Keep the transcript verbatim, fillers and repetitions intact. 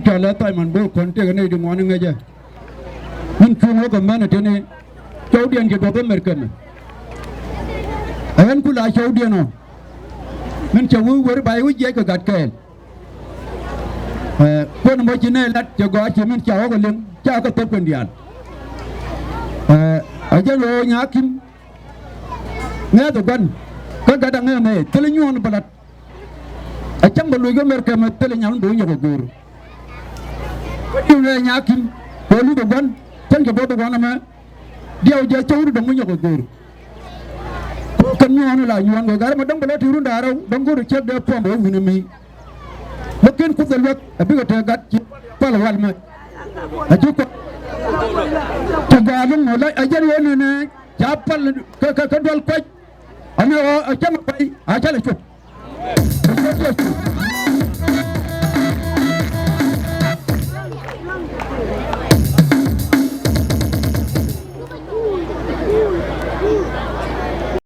Cɔalɛ Thaimɔn Bol kɔn tëëkɛ nɛy ti ŋuan ŋäcɛ. Min cuŋ wä kɛ mɛn ɛ teni cɔwdiɛn cɛ duɔth Amerika mɛ. Ɛ ɣän ku la cɔwdiɛn ɔ. Min cɛ wi̱i̱ weri ba i̱ wi̱i̱ jiɛc kɛ gat kɛɛl. Ɛ, kuɛn mɔ ci nɛy lat cɛ gɔaa ci min ca wä kɛ liŋ ca kɛ thop kɛn diaal. Ɛ, a jɛ lo̱o̱ nyakim. Ŋɛ̈th ɛ gua̱n kä gat a ŋɛ̈th nɛy thilɛ nyuɔ̱ɔ̱n bä lat. A cäŋ bɛ luc kä Amerika mɛ thilɛ nyam do̱ nyɔk ɛ go̱o̱r. Kä diw nɛ nyakim kɛ luth ɛ gua̱n cäŋ cɛ buɔth ɛ gua̱n ɛmɛ. Diɛw jɛ cäŋ wut dɔ̱ŋ mi nyɔk ɛ go̱o̱r. Kɛ nyuɔ̱ɔ̱n la nyuɔ̱ɔ̱n kɛ gat ɛmɛ dɔ̱ŋ bɛ lɔ ti run da̱a̱r rɛw dɔ̱ŋ go̱o̱r cɛk dee puɔ̱m bɛ wä wi̱n ɛmi. Mɛ ken kuth ɛ luäk ɛ bikɛ te gat ci pal ɛ wal mɛ. A ci kuɔth. Te gɔaa lo̱ŋ ɔ la a jɛn wä nɛnɛ ca pal kɛ kɛ kɛ dual kuac. Ɛn ɣöö ɛ cäŋ ɛ pay a cä lɛ cop.